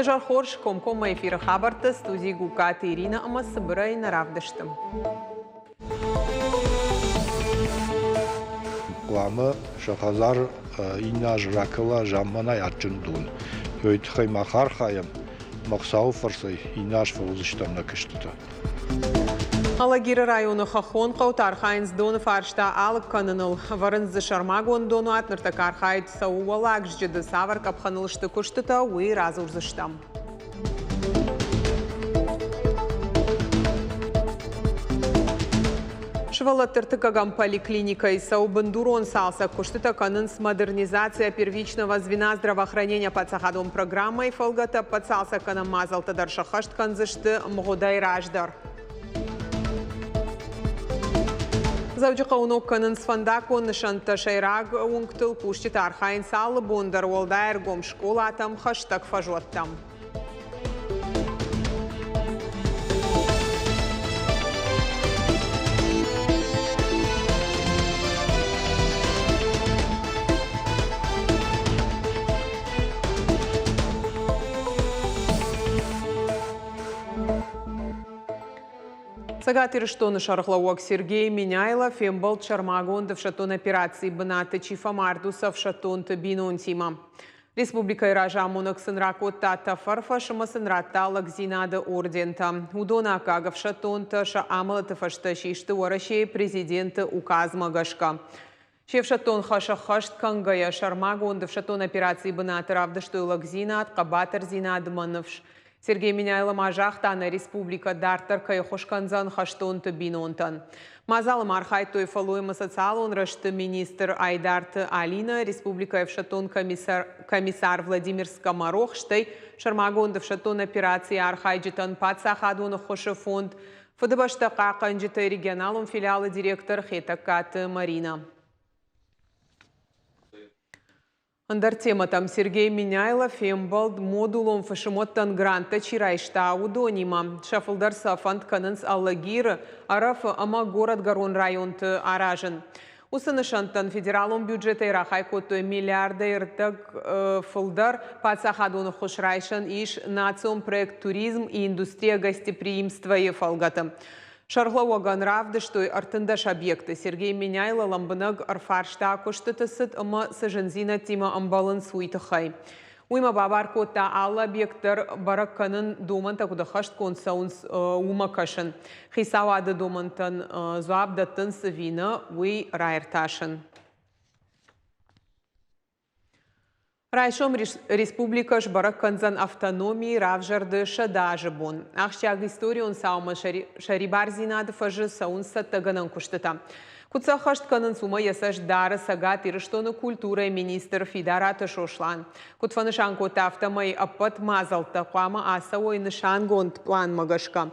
Уӕ хорз, комкоммӕ эфиры хабӕртты студи Гукаты Ирина ӕмӕ цыбырӕй нӕ равдысты. Хъуамӕ сӕ хӕдзар иннӕ аз ракӕла замманай адджын дон. Уый тыххӕй мах архайӕм, ӕмӕ Хуыцауы фӕрцӕй иннӕ аз фӕуыдзыстӕм нӕ куыстытӕ. Алагиры районы хӕххон хъӕуты архайынц доны фарста алыг кӕныныл. Ӕвӕрынц дзы сӕрмагонд донуат. Ныртӕккӕ архайд цӕуы Уӕллаг Зджыды. Цавӕр къӕпхӕныл сты куыстытӕ, уый радзурдзыстӕм. Сывӕллӕтты ӕртыккӕгӕм поликлиникӕйы цӕуы бындурон цалцӕг. Куыстытӕ кӕнынц модернизация первичного звена здравоохранения паддзахадон программӕйы фӕлгӕты ӕппӕт цалцӕггӕнӕн мадзӕлттӕ дӕр сӕххӕст кӕндзысты мгъуыдӕй раздӕр. Дзӕуджыхъӕуы ног кӕнынц фӕндаггон нысӕнттӕ сӕйраг уынгтыл. Кусджытӕ архайынц алы бон дӕр уӕлдай ӕргом скъолатӕм, хӕстӕг фӕзуӕттӕм. Цӕгат Ирыстоны сӕргълӕууӕг Сергей Меняйло фембӕлд сӕрмагонд ӕфсӕддон операцийы бынаты чи фӕмард, уыцы ӕфсӕддонты бинонтимӕ. Республикӕйы разамонӕг сын ракодта тӕфӕрфӕс ӕмӕ сын радта лӕгдзинады ордентӕ. Уыдон аккаг ӕфсӕддонтӕ сӕ амӕлӕты фӕстӕ систы Уӕрӕсейы президенты указмӕ гӕсгӕ. Се фсӕддон хӕс ӕххӕст кӕнгӕйӕ, сӕрмагонд ӕфсӕддон операцийы бынаты равдыстой лӕгдзинад, хъӕбатырдзинад ӕмӕ ныфс. Сергей Меняйло ма загъта, нӕ республикӕ дарддӕр кӕй ӕххуыс кӕндзӕн хӕстонты бинонтӕн. Мадзалы ма архайдтой фӕллой ӕмӕ социалон рӕзты министр Айдарты Алинӕ, республикӕйы ӕфсӕддон комиссар Владимир Скоморох, стӕй сӕрмагонд ӕфсӕддон операцийы архайджытӕн паддзахадон ӕххуысы фонд Фыдыбӕстӕ хъахъхъӕнджыты регионалон филиалы директор Хетӕгкаты Маринӕ. Ӕндӕр темӕтӕм Сергей Меняйло фембӕлд модулон фысымуӕттӕн гранттӕ чи райста, уыдонимӕ. Сӕ фылдӕр сӕ фӕнд кӕнынц Алагиры, Ӕрӕфы ӕмӕ горӕтгӕрон районты аразын. Уыцы нысӕнттӕн федералон бюджетӕй рахай кодтой миллиардӕй ӕрдӕг фылдӕр. Паддзахадон ӕххуыс райсӕн ис национ проект «Туризм и индустрия гостеприимства»-йы фӕлгӕты. Сӕргълӕууӕгӕн равдыстой 13 объекты. Сергей Меняйло лӕмбынӕг ӕрфарста куыстыты цыд ӕмӕ цы зындзинӕдтимӕ ӕмбӕлынц, уый тыххӕй. Уый ма бабар кодта алы объект дӕр бӕрӕг кӕнын, домӕнтӕ куыд ӕххӕстгонд цӕуынц, уымӕ кӕсын. Хицауады домӕнтӕн дзуапп дӕттынц ӕви нӕ, уый раиртасын. Райсом республикӕ сбӕрӕг кӕндзӕн автономийы равзӕрды 100 азы бон. Ахсджиаг историон цаумӕ сӕрибардзинады фӕзы цӕуынц цӕттӕгӕнӕн куыстытӕ. Куыд сӕ ӕххӕст кӕнынц, уымӕ йӕ цӕст дары Цӕгат Ирыстоны культурӕйы министр Фидараты Сослан. Куыд фӕнысан кодта, афтӕмӕй ӕппӕт мадзӕлттӕ хъуамӕ ацӕуой нысангонд пъланмӕ гӕсгӕ.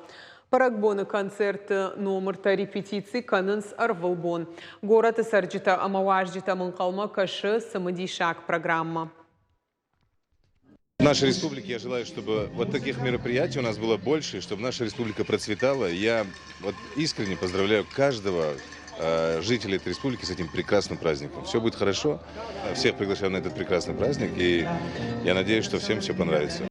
Бӕрӕгбоны концерты номыртӕ репетици кӕнынц ӕрвылбон. Горӕты цӕрджытӕ ӕмӕ уазджытӕм ӕнхъӕлмӕ кӕсы цымыдисаг программӕ. В нашей республике я желаю, чтобы вот таких мероприятий у нас было больше, чтобы наша республика процветала. Я вот искренне поздравляю каждого жителя этой республики с этим прекрасным праздником. Все будет хорошо. Всех приглашаю на этот прекрасный праздник, и я надеюсь, что всем все понравится.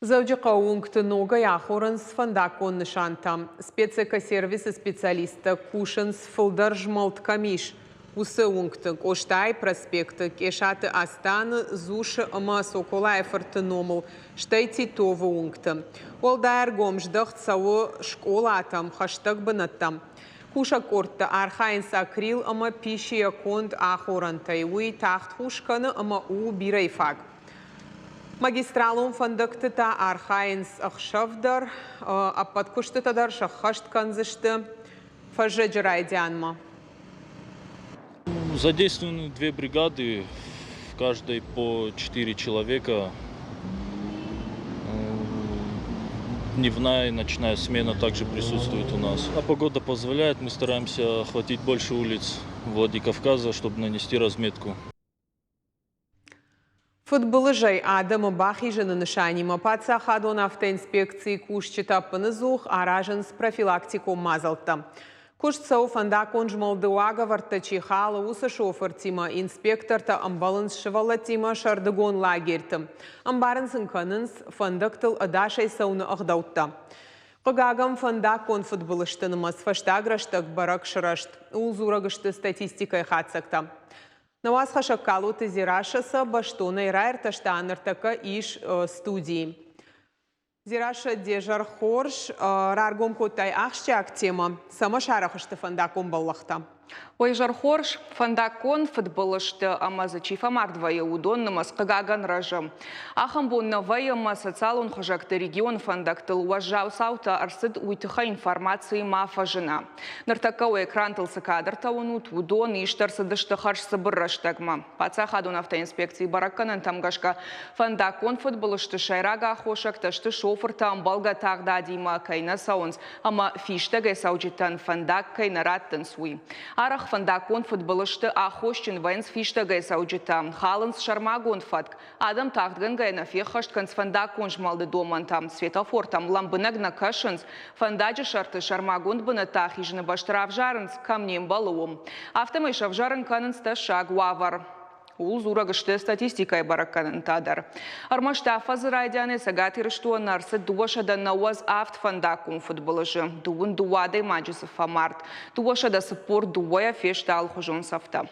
Дзӕуджыхъӕуы уынгты ногӕй ахорынц фӕндаггон нысантӕ. Спецэкосервисы специалисттӕ кусынц фылдӕр змӕлд кӕм ис, уыцы уынгты Къостайы проспекты, Къесаты Астаны, Дзусы ӕмӕ Соколайы фырты номыл, стӕй Титовы уынгты. Уӕлдай ӕргом здӕхт цӕуы скъолатӕм, хӕстӕг бынӕттӕм. Кусӕг къордтӕ архайынц акрил ӕмӕ писийӕ конд ахорӕнтӕй. Уый тагъд хус кӕны ӕмӕ у бирӕйы фаг. Магистралон фӕндӕгты та архайынц ӕхсӕв дӕр. Ӕппӕт куыстытӕ дӕр сӕххӕст кӕндзысты фӕззӕджы райдианмӕ. Задействованы две бригады, в каждой по четыре человека. Дневная и ночная смена также присутствует у нас. А погода позволяет, мы стараемся охватить больше улиц Владикавказа, чтобы нанести разметку. Фыдбылызӕй адӕмы бахизыны нысанимӕ паддзахадон автоинспекцийы кусджытӕ ӕппыныдзух аразынц профилактикон мадзӕлттӕ. Куыст цӕуы фӕндаггон змӕлды уагӕвӕрдтӕ чи халы, уыцы шофыртимӕ. Инспектортӕ ӕмбӕлынц сывӕллӕттимӕ сӕрдыгон лагерьты. Ӕмбарын сын кӕнынц фӕндӕгтыл ӕдасӕй цӕуыны ӕгъдӕуттӕ. Хъыгагӕн, фӕндаггон фыдбылызты нымӕц фӕстаг рӕстӕг бӕрӕг сырӕзт. Ууыл дзурӕг сты статистикӕйы хатдзӕгтӕ. Нӕ уацхӕссӕг Калоты Дзерассӕ сӕ бӕстонӕй раиртӕста, ныртӕккӕ ис студийы. Дзерассӕ, де зӕр хорз, раргом кодтай ахсджиаг темӕ. Цӕмӕ сарӕх сты фӕндаггон бӕллӕхтӕ? Ой, зӕрхорз, фӕндаггон фыдбылызты ӕмӕ дзы чи фӕмард вӕййы, уыдон нымӕц хъыгагӕн рӕзы. Ахӕм бон нӕ вӕййы ӕмӕ социалон хызӕгты регионы фӕндӕгтыл уӕззау цаутӕ ӕрцыд, уый тыххӕй информаци ма фӕзына. Ныртӕккӕ уӕ экрантыл цы кадртӕ уынут, уыдон ист ӕрцыдысты хӕрзцыбыр рӕстӕгмӕ. Паддзахадон автоинспекцийы бӕрӕггӕнӕнтӕм гӕсгӕ, фӕндаггон фыдбылызты сӕйраг аххосӕгтӕ сты шофыртӕ ӕмбӕлгӕ тагъдадимӕ кӕй нӕ цӕуынц ӕмӕ фистӕгӕй цӕуджытӕн фӕндаг кӕй нӕ раттынц, уый. Арӕх фӕндаггон фыдбылызты аххосджын вӕййынц фистӕгӕй цӕуджытӕ, халынц сӕрмагонд фӕтк, адӕм тагъдгӕнгӕйӕ нӕ феххӕст кӕнынц фӕндаггон змӕлды домӕнтӕм, светофортӕм лӕмбынӕг нӕ кӕсынц, фӕндаджы сӕрты сӕрмагонд бынӕттӕ ахизыны бӕсты равзарынц, кӕм не мбӕлы, уым. Афтӕмӕй сӕвзӕрын кӕнынц тӕссаг уавӕр. Ууыл дзурӕг сты статистикӕйы бӕрӕггӕнӕнтӕ дӕр. Ӕрмӕст афӕдзы райдианӕй Цӕгат Ирыстоны ӕрцыд 297 фӕндаггон фыдбылызы, 22 адӕймаджы дзы фӕмард, 242-йӕ фесты алыхуызон цӕфтӕ.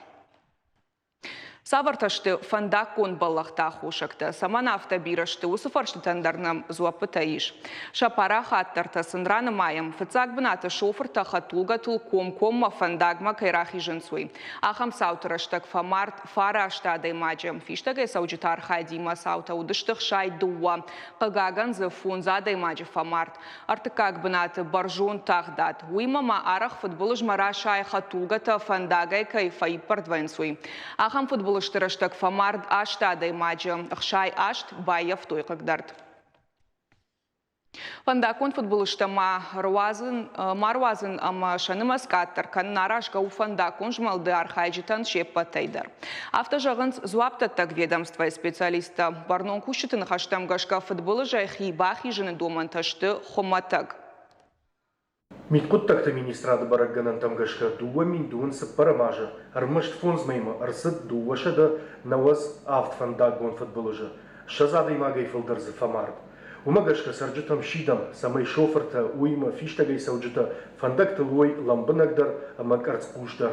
Цавӕртӕ сты фӕндаггон бӕллӕхты аххосӕгтӕ, цӕмӕн афтӕ бирӕ сты, уыцы фӕрстытӕн дӕр нӕм дзуӕппытӕ ис. Сӕ парахатдӕртӕ сын ранымайӕм, фыццаг бынаты шофыртӕ хӕдтулгӕтыл комкоммӕ фӕндагмӕ кӕй рахизынц, уый. Ахӕм цауты рӕстӕг фӕмард фараст адӕймаджы. Фистӕгӕй цӕуджыты архайдимӕ цаутӕ уыдысты 62. Хъыгагӕн дзы фондз адӕймаджы фӕмард. Ӕртыккаг бынаты бӕрзонд тагъдад. Уыимӕ ма арӕх фыдбылызмӕ расайы хӕдтулгӕтӕ фӕндагӕй кӕй фӕиппӕрд вӕййынц, уый. Ахӕм фыдбылызты рӕстӕг фӕмард аст адӕймаджы, 68 баййӕфтой хъыгдард. Фӕндаггон фыдбылызтӕ ма руадзын ӕмӕ сӕ нымӕц къаддӕр кӕнын аразгӕ у фӕндаггон змӕлды архайджытӕн се ппӕтӕй дӕр. Афтӕ зӕгъынц дзуапдӕттӕг ведомствойы специалисттӕ. Бӕрнон кусджыты ныхӕстӕм гӕсгӕ фыдбылызӕй хи бахизыны домӕнтӕ сты хуымӕтӕг. Мидхъуыддӕгты министрады бӕрӕггӕнӕнтӕм гӕсгӕ 2024 азы ӕрмӕст фондз мӕймӕ ӕрцыд 297 фӕндаггон фыдбылызы, 20 адӕймагӕй фылдӕр дзы фӕмард. Уымӕ гӕсгӕ цӕрджытӕм сидӕм, цӕмӕй шофыртӕ, уыимӕ фистӕгӕй цӕуджытӕ фӕндӕгтыл уой лӕмбынӕгдӕр ӕмӕ къӕрцхъусдӕр.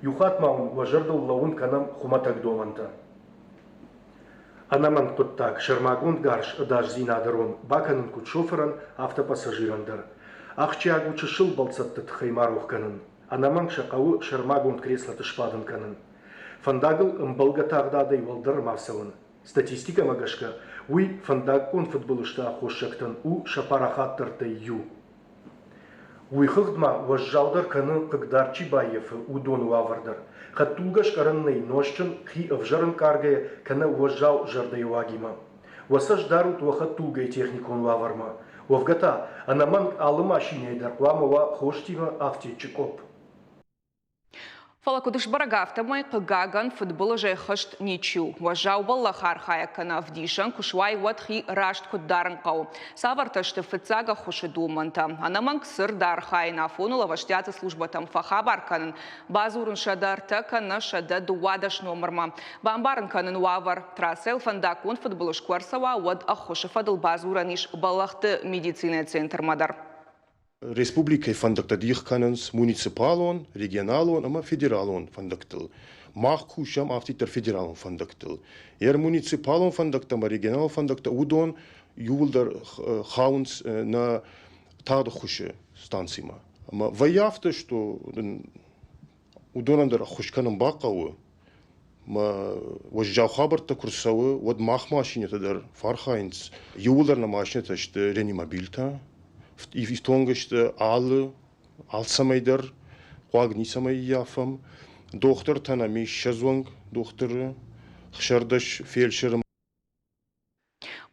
Иу хатт ма уын уӕ зӕрдыл лӕууын кӕнӕм хуымӕтӕг домӕнтӕ. Ӕнӕмӕнг хъуыддаг сӕрмагонд гарз ӕдасдзинады рон бакӕнын куыд шофырӕн, афтӕ пассажирӕн дӕр. Ахсджиаг у чысыл бӕлццӕтты тыххӕй ма рох кӕнын. Ӕнӕмӕнг сӕ хъӕуы сӕрмагонд креслоты сбадын кӕнын. Фӕндагыл ӕмбӕлгӕ тагъдадӕй уӕлдӕр ма цӕуын. Статистикӕмӕ гӕсгӕ, уый фӕндаггон фыдбылызты аххоссӕгтӕн у сӕ парахатдӕртӕй иу. Уый хыгъд ма уӕззаудӕр кӕны, хъыгдард чи баййафы, уыдоны уавӕр дӕр. Хӕдтулгӕ скъӕрын нӕй нозтджын, хи ӕвзӕрынкъаргӕйӕ кӕнӕ уӕззау зӕрдӕйы уагимӕ. Уӕ цӕст дарут уӕ хӕдтулгӕйы техникон уавӕрмӕ. Уӕвгӕ та, ӕнӕмӕнг алы машинӕйы дӕр хъуамӕ уа хостимӕ афтеччы къопп. Фӕлӕ куыд сбӕрӕг, афтӕмӕй, хъыгагӕн, фыдбылызӕй хызт ничи у. Уӕззау бӕллӕх архайӕг кӕнӕ ӕвдисӕн куы суай, уӕд хи раст куыд дарын хъӕуы. Цавӕртӕ сты фыццаг ӕххуысы домӕнтӕ? Ӕнӕмӕнг цырд архайын, афоныл ӕвӕстиаты службӕтӕм фӕхабар кӕнын, бадзурын 103 кӕнӕ 112 номырмӕ, бамбарын кӕнын уавӕр. Трассӕйыл фӕндаггон фыдбылыз куы ӕрцӕуа, уӕд ӕххуысы фӕдыл бадзурӕн ис бӕллӕхты медицинӕйы центрмӕ дӕр. Республикӕйы фӕндӕгтӕ дих кӕнынц муниципалон, регионалон ӕмӕ федералон фӕндӕгтыл. Мах кусӕм афтиддӕр федералон фӕндӕгтыл. Йӕ муниципалон фӕндӕгтӕ ӕмӕ регионалон фӕндӕгтӕ уыдон иууылдӕр хауынц нӕ тагъд ӕххуысы станцимӕ. Ӕмӕ вӕййы афтӕ, что уыдонӕн дӕр ӕххуыс кӕнын бахъӕуы. Мӕ уӕззау хабӕрттӕ куы рцӕуы, уӕд мах машинӕтӕ дӕр фӕархайынц. Иууылдӕр нӕ машинӕтӕ сты реанимобильтӕ, ифтонг сты алы алцӕмӕй дӕр, хъуаг ницӕмӕй ййафӕм. Дохтыртӕ нӕм ис 20 онг дохтыры, 16 фельдшеры.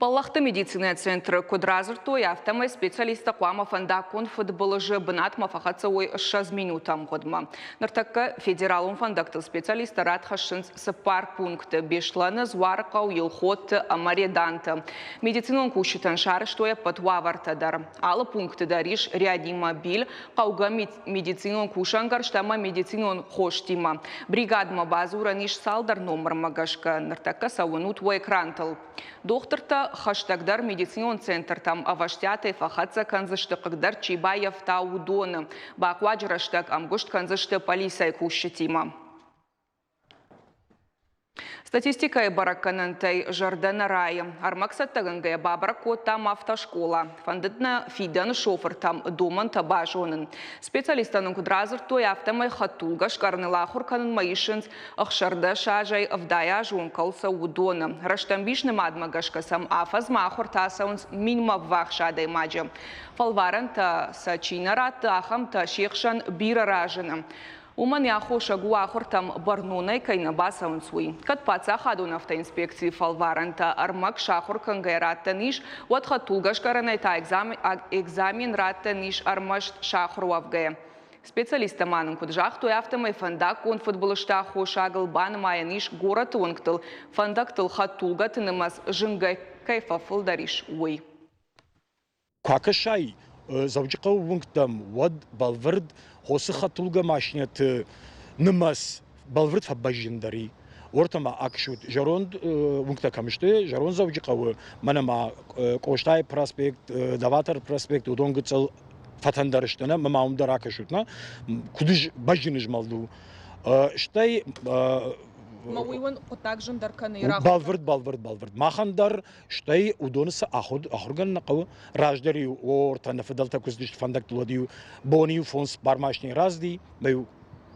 Бӕллӕхты медицинӕйы центры куыд радзырдтой, афтӕмӕй специалисттӕ хъуамӕ фӕндаггон фыдбылызы бынатмӕ фӕхӕццӕ уой 20 минуты ӕмгъуыдмӕ. Ныртӕккӕ федералон фӕндӕгтыл специалисттӕ рад хӕссынц цыппар пункты – Беслӕны, Дзуарыхъӕу, Елхотты ӕмӕ Реданты. Медицинон кусджытӕн сарӕзтой ӕппӕт уавӕртӕ дӕр. Алы пункты дӕр ис реанимобиль, хъӕугӕ медицинон кусӕнгӕрзтӕ ӕмӕ медицинон хостимӕ. Бригадмӕ бадзурӕн ис цалдӕр номырмӕ гӕсгӕ. Ныртӕккӕ сӕ уынут уӕ экрантыл. Дохтыртӕ хӕстӕгдӕр медицинон центртӕм ӕвӕстиатӕй фӕхӕццӕ кӕндзысты хъыгдӕрд чи баййӕфта, уыдоны. Бахъуаджы рӕстӕг ӕмгуыст кӕндзысты полицӕйы кусджытимӕ. Статистикӕйы бӕрӕггӕнӕнтӕй зӕрдӕ нӕ райы. Ӕрмӕг цӕттӕгӕнгӕйӕ бабӕрӕг кодтам автоскъола. Фӕндыд нӕ фидӕны шофыртӕм домӕнтӕ базонын. Специалисттӕ нын куыд радзырдтой, афтӕмӕй хӕдтулгӕ скъӕрыныл ахуыр кӕнынмӕ исынц 16 азӕй 70 азы онг кӕуыл цӕуы, уыдоны. Рӕстӕмбис нымадмӕ гӕсгӕ сӕм афӕдзмӕ ахуыртӕ ацӕуынц минмӕ ӕввахс адӕймаджы. Фӕлварӕнтӕ сӕ чи нӕ ратты, ахӕмтӕ се хсӕн бирӕ разыны. Уымӕн йӕ аххосаг у ахуыртӕм бӕрнонӕй кӕй нӕ бацӕуынц, уый. Кӕд паддзахадон автоинспекцийы фӕлварӕнтӕ ӕрмӕг сахуыр кӕнгӕйӕ раттӕн ис, уӕд хӕдтулгӕскъӕрӕнӕй та экзамен раттӕн ис ӕрмӕст сахуыр уӕвгӕйӕ. Специалисттӕ ма нын куыд загътой, афтӕмӕй фӕндаггон фыдбылызты аххосагыл банымайӕн ис горӕты уынгтыл фӕндӕгтыл хӕдтулгӕты нымӕц зынгӕ кӕй фӕфылдӕр ис, уый. Куы акӕсай Дзӕуджыхъӕуы уынгтӕм, уӕд бӕлвырд хосы хӕдтулгӕ машинӕты нымӕц бӕлвырд фӕбӕззындӕр и. Уӕртӕ ма акӕсут, зӕронд уынгтӕ кӕм сты, зӕронд Дзӕуджыхъӕуы, мӕнӕ ма Къостайы проспект, Доваторы проспект, уыдон гыццыл фӕтӕндӕр сты, нӕ, мӕ ма уым дӕр акӕсут, нӕ, куыд бӕзджын змӕлд у. Стӕй Ма уый уын хъуыддаг зындӕр кӕны. Бӕлвырд, бӕлвырд, бӕлвырд. Махӕн дӕр Стӕй уыдоны цы ахуыргӕнӕн нӕ хъӕуы, раздӕр-иу ортӕ нӕ фыдӕлтӕ куы цыдысты фӕндӕгтыл, уӕд-иу бон-иу фондз бармашнӕйы рацыди, ӕмӕ-иу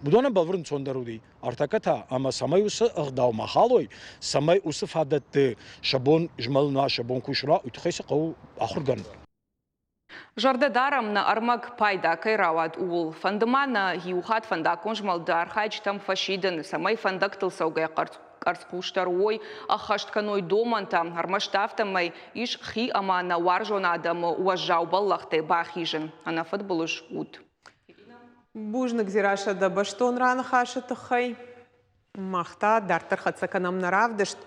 уыдонӕн бӕлвырд ӕнцондӕр уыди. Ӕртӕккӕ та, ӕмӕ цӕмӕй уыцы ӕгъдау ма халой, цӕмӕй уыцы фадӕтты сӕ бон змӕлын уа, сӕ бон кусын уа, уый тыххӕй сӕ хъӕуы ахуыргӕнӕн. Зӕрдӕ дарӕм, нӕ ӕрмӕг пайда кӕй рауад, ууыл. Фӕнды ма нӕ иу хатт фӕндаггон змӕлды архайджытӕм фӕсидын, цӕмӕй фӕндӕгтыл цӕугӕ къӕрцхъусдӕр уой, ӕххӕст кӕной домӕнтӕ. Ӕрмӕст афтӕмӕй ис хи ӕмӕ нӕ уарзон адӕмы уӕззау бӕллӕхтӕй бахизын. Ӕнӕфыдбылыз ут! Бузныг, Дзерассӕ, дӕ бӕстон раныхасы тыххӕй. Мах та дарддӕр хӕццӕ кӕнӕм нӕ равдыст.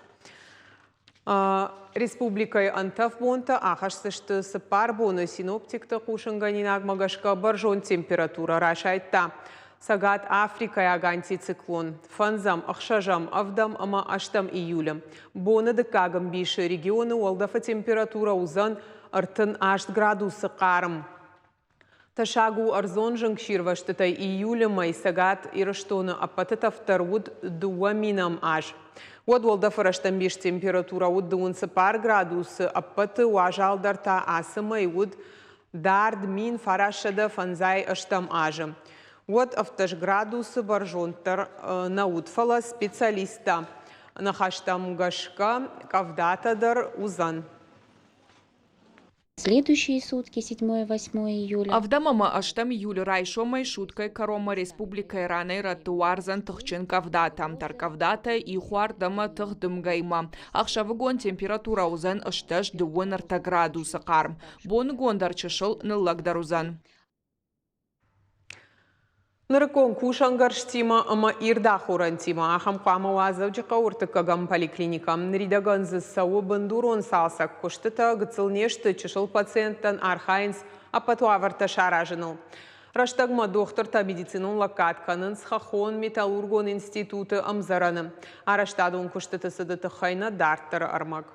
Республикӕйы ӕнтӕф бонтӕ ахӕсдзысты цыппар боны. Синоптикты хъусынгӕнинагмӕ гӕсгӕ бӕрзонд температурӕ расайдта Цӕгат Африкӕйаг антициклон. Фӕндзӕм, ӕхсӕзӕм, ӕвдӕм ӕмӕ ӕстӕм июлы. Боны дыккаг ӕмбисы регионы уӕлдӕфы температурӕ уыдзӕн 38 градусы хъарм. Тӕссаг у ӕрдзон зынгсирвӕзтытӕй июлы мӕй Цӕгат Ирыстоны ӕппӕты тӕвддӕр уыд дыууӕ минӕм аз. Уӕд уӕлдӕфы рӕстӕмбис температурӕ уыд дыууын цыппар градусы, ӕппӕты уазалдӕр та ацы мӕй уыд дард 1958 азы. Уӕд 17 градусы бӕрзонддӕр нӕ уыд, фӕлӕ специалисттӕ ныхӕстӕм гӕсгӕ къӕвдатӕ дӕр уыдзӕн. Следующие сутки, 7-8 июля. Ӕвдӕм ӕмӕ ӕстӕм июлы райсомӕй суткӕйы кӕронмӕ республикӕйы ранӕй-рӕтты уардзӕн тыхджын къӕвдатӕ, тӕрккъӕвдатӕ, ихуард ӕмӕ тыхдымгӕимӕ. Ӕхсӕвыгон температурӕ уыдзӕн 18 дыууын ӕртӕ градусы хъарм. Боныгон дӕр чысыл ныллӕгдӕр уыдзӕн. Нырыккон кусӕнгӕрзтимӕ ӕмӕ ирд ахорӕнтимӕ ахӕм хъуамӕ уа Дзӕуджыхъӕуы ӕртыккӕгӕм поликлиникӕ. Ныридӕгӕн дзы цӕуы бындурон цалцӕг куыстытӕ, гыццыл не сты, чысыл пациенттӕн архайынц ӕппӕт уавӕртӕ саразыныл. Рӕстӕгмӕ дохтыртӕ медицинон лӕггад кӕнынц Хӕххон металлургон институты ӕмдзӕрӕны. Арӕзтадон куыстыты цыды тыххӕй нӕ дарддӕры ӕрмӕг.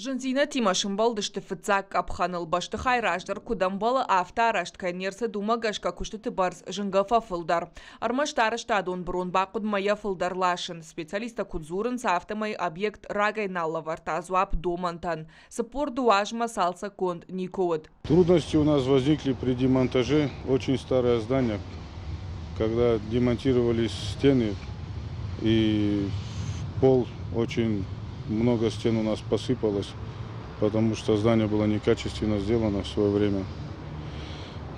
Зындзинӕдтимӕ сӕмбӕлдысты фыццаг къӕпхӕныл. Бӕстыхай раздӕр куыд ӕмбӕлы, афтӕ арӕзт кӕй не рцыд, уымӕ гӕсгӕ куыстыты бӕрц зынгӕ фӕфылдӕр. Ӕрмӕст арӕзтадон бырон бахъуыд мӕйӕ фылдӕр ласын. Специалисттӕ куыд дзурынц, афтӕмӕй объект рагӕй нал лӕвӕрдта дзуапп домӕнтӕн. 42 азмӕ цалцӕггонд никуы уыд. Трудности у нас возникли при демонтаже. Очень старое здание, когда демонтировались стены и пол очень много стен у нас посыпалось, потому что здание было некачественно сделано в свое время.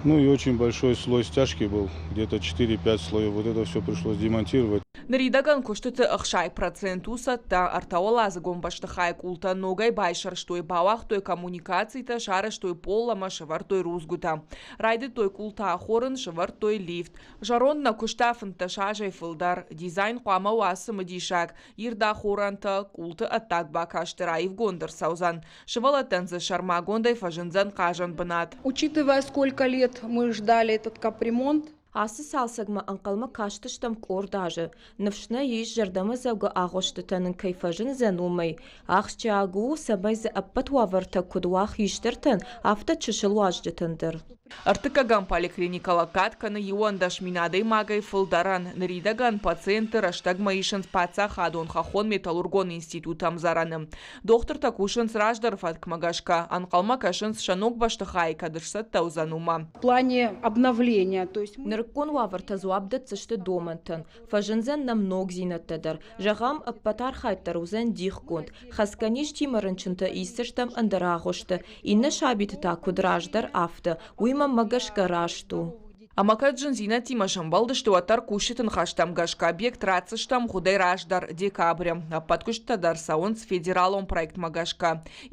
Ну и очень большой слой стяжки был, где-то 4-5 слоев. Вот это все пришлось демонтировать. Ныридӕгӕн куыстыты 60% у цӕттӕ. Ӕртӕуӕладзыгон бӕстыхайы къултӕ ногӕй байсӕрстой, бауагътой коммуникацитӕ, сарӕзтой пол ӕмӕ сӕвӕрдтой рудзгуытӕ. Райдыдтой къултӕ ахорын, сӕвӕрдтой лифт. Зӕронд нӕ куыста 15 азӕй фылдӕр. Дизайн хъуамӕ уа цымыдисаг. Ирд ахорӕнтӕ, къулты ӕддаг бакасты раивгонд ӕрцӕудзӕн. Сывӕллӕттӕн дзы сӕрмагондӕй фӕзындзӕн хъазӕн бынат. Учитывая, сколько лет мы ждали этот капремонт, Ацы цалцӕгмӕ ӕнхъӕлмӕ кастыстӕм къорд азы. Ныфс нӕ ис, зӕрдӕмӕдзӕугӕ агъуыстытӕ нын кӕй фӕзындзӕн, уымӕй. Ахсджиаг у, цӕмӕй дзы ӕппӕт уавӕртӕ куыд уа хистӕртӕн, афтӕ чысыл уазджытӕн дӕр. Ӕртыккӕгӕм поликлиникӕ лӕггад кӕны 11 000 адӕймагӕй фылдӕрӕн. Ныридӕгӕн пациентты рӕстӕгмӕ исынц паддзахадон хӕххон-металлургон институты ӕмдзӕрӕны. Дохтыртӕ кусынц раздӕры фӕткмӕ гӕсгӕ, ӕнхъӕлмӕ кӕсынц сӕ ног бӕстыхайы кӕд сцӕттӕ уыдзӕн, уымӕ. В плане обновления, то есть Нырыккон уавӕртӕ дзуапп дӕтдзысты домӕнтӕн. Фӕзындзӕн нӕм ногдзинӕдтӕ дӕр. Зӕгъӕм, ӕппӕт архайд дӕр уыдзӕн дихгонд. Хӕцгӕ низтимӕ рынчынтӕ исдзыстӕм ӕндӕр агъуысты, иннӕ сабиты та куыд раздӕр, афтӕ. Уый мӕнмӕ гӕсгӕ раст у. Ӕмӕ кӕд зындзинӕдтимӕ сӕмбӕлдысты, уӕддӕр кусджыты ныхӕстӕм гӕсгӕ объект ратдзыстӕм хуыдӕй раздӕр, декабры. Ӕппӕт куыстытӕ дӕр цӕуынц федералон проектмӕ гӕсгӕ.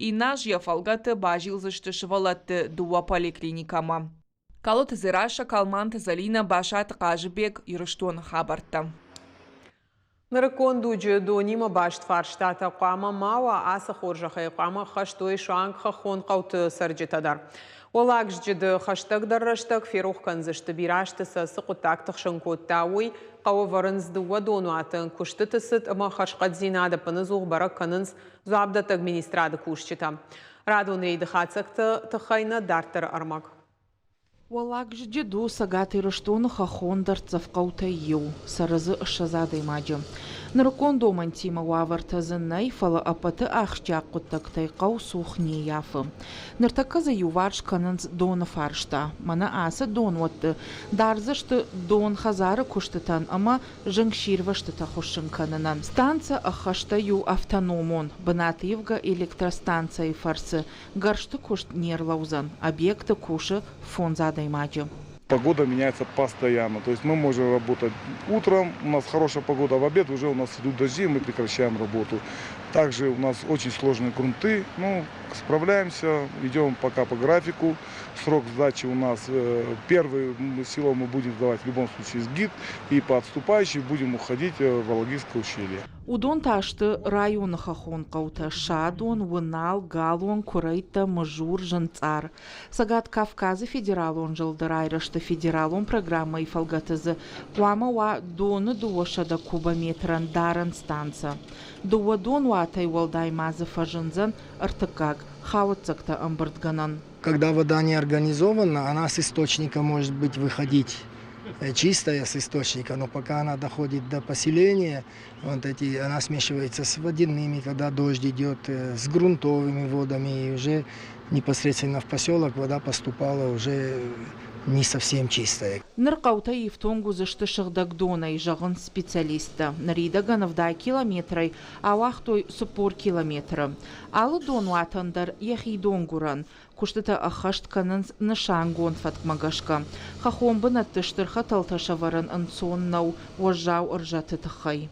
Иннӕ аз йӕ фӕлгӕты базилдзысты сывӕллӕтты дыууӕ поликлиникӕмӕ. Калоты Дзерассӕ, Калманты Зӕлинӕ, Басаты Хъазыбег, Ирыстоны хабӕрттӕ. Нырыккон дуджы донимӕ баст фарстатӕ хъуамӕ ма уа, ацы хорзӕхӕй хъуамӕ ӕххӕст уой суанг хӕххон хъӕуты цӕрджытӕ дӕр. Уӕллаг Зджыды хӕстӕгдӕр рӕстӕг ферох кӕндзысты, бирӕ азты сӕ цы хъуыддаг тыхсын кодта, уый. Хъӕуы ӕвӕрынц дыууӕ донуаты, куыстыты цыд ӕмӕ хӕрзхъӕддзинад ӕппынӕдзух бӕрӕг кӕнынц дзуапдӕттӕг министрады кусджытӕ. Радон рейды хатдзӕгты тыххӕй нӕ дарддӕры ӕрмӕг. Уӕллаг Зджыд у Цӕгат Ирыстоны хӕххон дӕрддзӕф хъӕутӕй иу, цӕры дзы 20 адӕймаджы. Нырыккон домӕнтимӕ уавӕртӕ дзы нӕй, фӕлӕ ӕппӕты ахсджиаг хъуыддӕгтӕй хъӕу цух не ййафы. Ныртӕккӕ дзы иуварс кӕнынц доны фарста. Мӕнӕ ацы донуӕтты дардзысты дон хӕдзары куыстытӕн ӕмӕ зынгсирвӕзтытӕ хуыссын кӕнынӕн. Станцӕ ӕххӕстӕй у автономон, бынативгӕ электростанцӕйы фӕрцы Гӕрзты куыст не рлӕудзӕн, объекты кусы фондз адӕймаджы. Погода меняется постоянно. То есть мы можем работать утром, у нас хорошая погода, в обед уже у нас идут дожди, мы прекращаем работу. Также у нас очень сложные грунты, ну, справляемся, идем пока по графику. Срок сдачи у нас первый село мы будем сдавать в любом случае с ГИД, и по отступающей будем уходить в Алагирское ущелье. Уыдон та сты районы хӕххон хъӕутӕ Садон, Уынал, Галон, Куырӕйттӕ, Мызур, Зынцъар. Цӕгат Кавказы федералон зылды райрӕзты федералон программӕйы фӕлгӕты дзы хъуамӕ уа доны 200 кубометрӕн дарӕн станцӕ. Дыууӕ донуатӕй уӕлдай ма дзы фӕзындзӕн ӕртыккаг, хауӕццӕгтӕ ӕмбырдгӕнӕн. Когда вода не организована, она с источника может быть выходить чистая с источника, но пока она доходит до поселения, вот эти, она смешивается с водяными, когда дождь идет, с грунтовыми водами, и уже непосредственно в поселок вода поступала уже не совсем чистая. Ныр хъӕутӕ ифтонг уыдзысты сыгъдӕг донӕй, зӕгъынц специалисттӕ. Ныридӕгӕн 70 километрӕй ауагътой 40 километры. Алы донуатӕн дӕр йӕхи донгуырӕн. Куыстытӕ ӕххӕст кӕнынц нысангонд фӕткмӕ гӕсгӕ. Хӕххон бынӕтты стыр хӕтӕлтӕ сӕвӕрын ӕнцон нӕу уӕззау ӕрзӕты тыххӕй.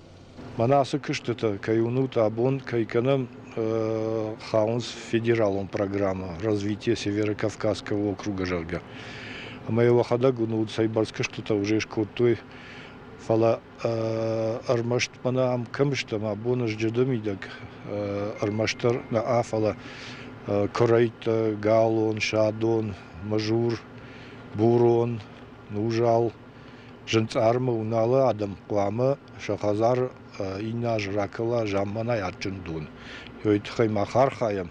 Мӕнӕ ацы куыстытӕ кӕй уынут абон, кӕй кӕнӕм, хауынц федералон программӕ «Развитие Северо-Кавказского округа», зӕгъгӕ. Ӕмӕ йӕ уӕхӕдӕг уынут, цӕйбӕрц куыстытӕ уже скодтой, фӕлӕ ӕрмӕст мӕнӕ ам кӕм стӕм, абон Зджыды мидӕг ӕрмӕстдӕр нӕ, фӕлӕ куырӕйттӕ, галон, садон, мызур, бурон, нузал, зынцъармы Уыналы адӕм хъуамӕ сӕ хӕдзар иннӕ аз ракӕла замманай адджын дон. Уый тыххӕй мах архайӕм,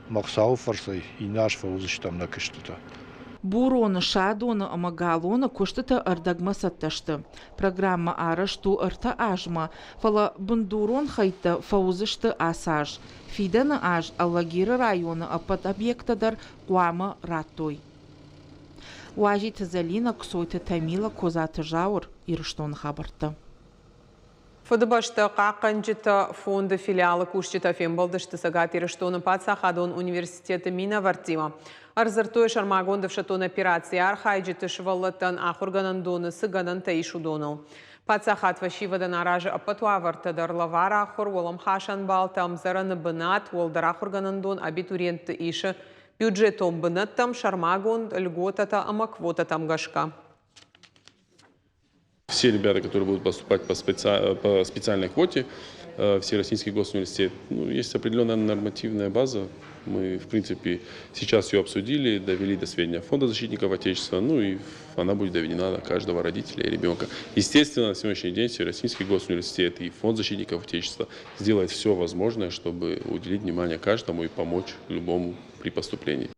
ӕмӕ Хуыцауы фӕрцӕй иннӕ аз фӕуыдзыстӕм нӕ куыстытӕ. Буроны, Садоны ӕмӕ Галоны куыстытӕ ӕрдӕгмӕ цӕттӕ сты. Программӕ арӕзт у ӕртӕ азмӕ, фӕлӕ бындурон хӕйттӕ фӕуыдзысты ацы аз. Фидӕны аз Алагиры районы ӕппӕт объекттӕ дӕр хъуамӕ радтой. Уазиты Зӕлинӕ, Ксойты Тамила, Козаты Зауыр, Ирыстоны хабӕрттӕ. Фыдыбӕстӕ хъахъхъӕнджытӕ фонды филиалы кусджытӕ фембӕлдысты Цӕгат Ирыстоны паддзахадон университеты минӕвӕрттимӕ. Ӕрдзырдтой сӕрмагонд ӕфсӕддон операцийы архайджыты сывӕллӕттӕн ахуыргӕнӕндоны цы гӕнӕнтӕ ис, уыдоныл. Паддзахад фӕсивӕдӕн аразы ӕппӕт уавӕртӕ дӕр лӕвар ахуыр, уӕлӕмхасӕн баллтӕ, ӕмдзӕрӕны бынат, уӕлдӕр ахуыргӕнӕндон абитуриентты исы бюджетон бынӕттӕм сӕрмагонд льготӕтӕ ӕмӕ квотӕтӕм гӕсгӕ. Все ребята, которые будут поступать по специальной квоте в Всероссийский госуниверситет, ну, есть определенная нормативная база. Мы, в принципе, сейчас ее обсудили, довели до сведения Фонда защитников Отечества, ну и она будет доведена до каждого родителя и ребенка. Естественно, на сегодняшний день Всероссийский госуниверситет и Фонд защитников Отечества сделает все возможное, чтобы уделить внимание каждому и помочь любому при поступлении.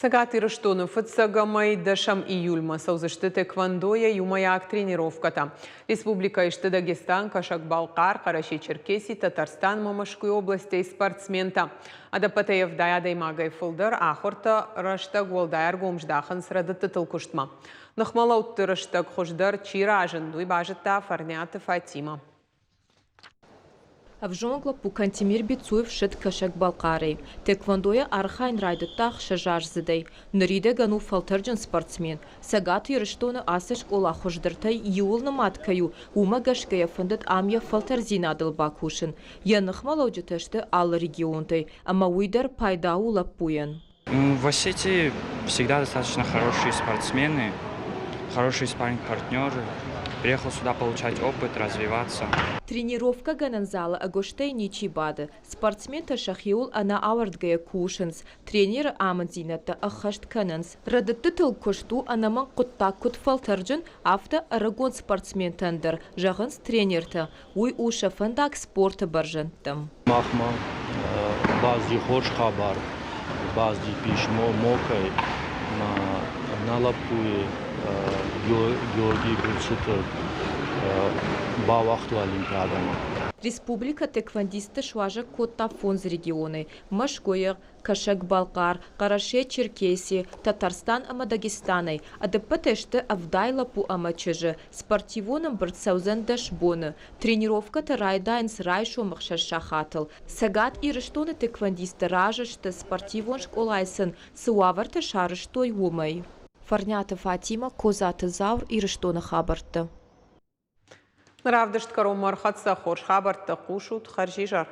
Цӕгат Ирыстоны фыццӕгӕмӕй дӕсӕм июльмӕ цӕудзысты тэквондойӕ иумӕйаг тренировкӕтӕ. Республикӕйы сты Дагестан, Кӕсӕг-Балхъар, Хъӕрӕсе-Черкеси, Татарстан ӕмӕ Мӕскуыйы областӕй спортсментӕ. Ӕдӕппӕтӕй 70 адӕймагӕй фылдӕр ахуыртӕ рӕстӕг уӕлдай ӕргом здахынц рӕдыдтытыл куыстмӕ. Ныхмӕлӕудты рӕстӕг хуыздӕр чи разынд, уый базыдта Фӕрниаты Фатимӕ. Ӕвзонг лӕппу Кантемир Бицуев ссыд Кӕсӕг-Балхъарӕй. Тэквондойӕ архайын райдыдта ӕхсӕзаздзыдӕй. Ныридӕгӕн у фӕлтӕрджын спортсмен. Цӕгат Ирыстоны ацы скъола хуыздӕртӕй иуыл нымад кӕй у, уымӕ гӕсгӕ йӕ фӕндыд ам йӕ фӕлтӕрдзинадыл бакусын. Йӕ ныхмӕлӕуджытӕ сты алы регионтӕй, ӕмӕ уый дӕр пайда у лӕппуйӕн. В Осетии всегда достаточно хорошие спортсмены, хорошие спарринг-партнеры. Приехал сюда получать опыт, развиваться. Тренировкӕгӕнӕн залы ӕгуыстӕй ничи бады. Спортсментӕ сӕхиуыл ӕнӕауӕрдгӕйӕ кусынц, тренеры амынддзинӕдтӕ ӕххӕст кӕнынц. Рӕдыдтытыл куыст у ӕнӕмӕнг хъуыддаг куыд фӕлтӕрджын, афтӕ ӕрыгон спортсментӕн дӕр, зӕгъынц тренертӕ. Уый у сӕ фӕндаг спорты бӕрзӕндтӕм. Махмӕ бацыди хорз хабар, бацыди писмо МОК-ӕй нӕ лӕппуйы Георгий Гуцуты бауагътой Олимпиадӕмӕ. Республикӕ тэквондистты суазӕг кодта фондз регионӕй – Мӕскуыйы, Кӕсӕг-Балхъар, Хъӕрӕсе-Черкеси, Татарстан ӕмӕ Дагестанӕй. Ӕдӕппӕтӕй сты 70 лӕппу ӕмӕ чызджы. Спортивон ӕмбырд цӕудзӕн 10 боны. Тренировкӕтӕ райдайынц райсом 6 сахатыл. Цӕгат Ирыстоны тэквондисттӕ разы сты, спортивон скъолайы сын цы уавӕртӕ сарӕзтой, уымӕй. Фӕрниаты Фатимӕ, Козаты Заур, Ирыстоны хабӕртты. Равдыст кӕронмӕ ӕрхӕццӕ хорз хабӕрттӕ хъусут хӕрзизӕр.